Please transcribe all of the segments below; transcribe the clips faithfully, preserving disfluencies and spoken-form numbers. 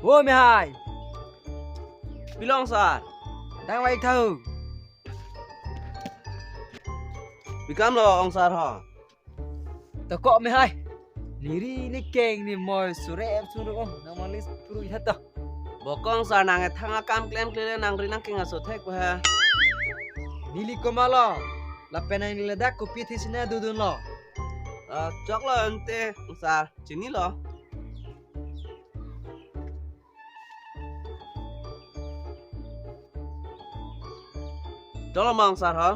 O mehai. Pilong sar. Dang vai thau. Bikam lo ong sar ho. Toko mehai. Neri ni keng ni moi surep suru ong nang malis puru ihat to. Bokong sar nang ethang akam klemkle nang ri nang keng aso thek pa ha. Neli komat lo. Lapen nangli ladak kopi thesina dodun lo. Ah, choklo ante ong sar. Chinilo. Tolo mang sar ha.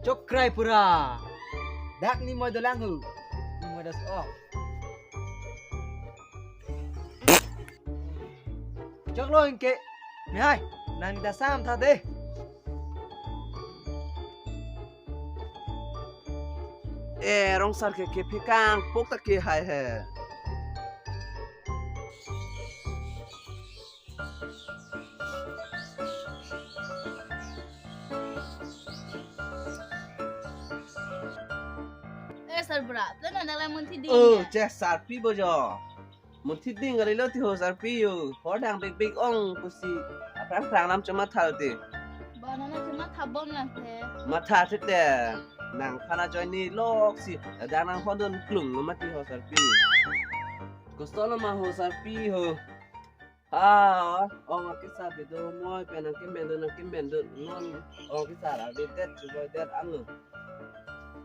Chokrai pura. Dak ni moi dolang hu. Ni moi das o. Choklo ingke. Mehai, nang dasam tha de. Eh, rong sar ke kephekang pok ta ke hai he. Eh, sarbura, pula nang dalam munthi di. Oh, ya? Cheh sarpi bojo. Munthi ding kali lo ti ho sarpi yo. Hodang big big ong pusi. Aphrang phrang lam choma thal te. Ba nana choma thabom lang te. Matha thit te. Nangphan ajoine lok si. Adang nang hondon klung lo mati ho sarpi. Kosto lo ma ho sarpi ho. Ah, ong akisar di do moi pen nang kemendun nang kemendun. Non ong kisar a di det chubai det ang lo.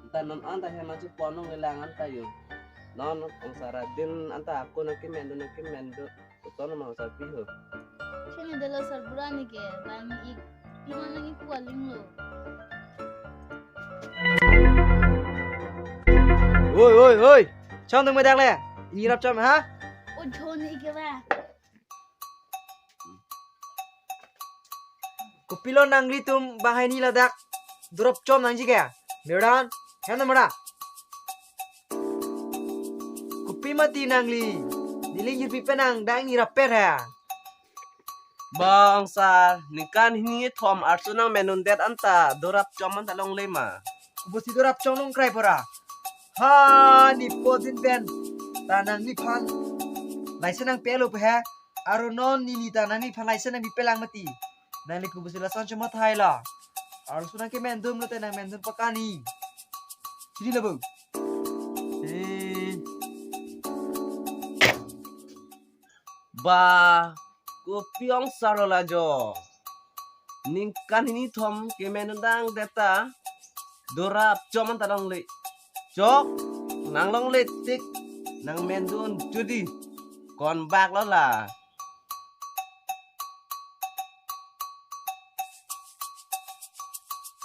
Anta non anta hema chu ponong ilang anta yo. Non ong sar adin anta ako nang kemendun nang kemendun. Kosto lo ma ho sarpi ho. Chini delo sarbura ni ke, bang ik, iman nang ipu aling lo. Oi, oi, oi. Chong tung medak le. Ini rap chom ha? O jhon ni ke ba. Kopilo nanglitum banghini ladak dorap chom nangji ke? Medan, hena mera. Kopi mati nangli? Neli hirpi penang dang ni rapet ha. Bang sar, ningkan hini thom arsu nang mendun det anta dorap chom anta longle ma. Kopusi dorap chom long krai pora. Ha, ni podin pen. Ta nangliphan. Laisen nang pelo pe ha. Aro non neli ta nangliphan laisen nang bipelang mati. Nangli kopusi lason choma thai la. Arsu nang kemendun lote nang mendun pakani. Chini labo. Eh. Ba, kopi ong sar lo lajo. Ningkan hini thom kemendun dang det ta. Dorap chom anta longle. Chok, nang longle tik. Nang mendun jodi. Kon bak lo la.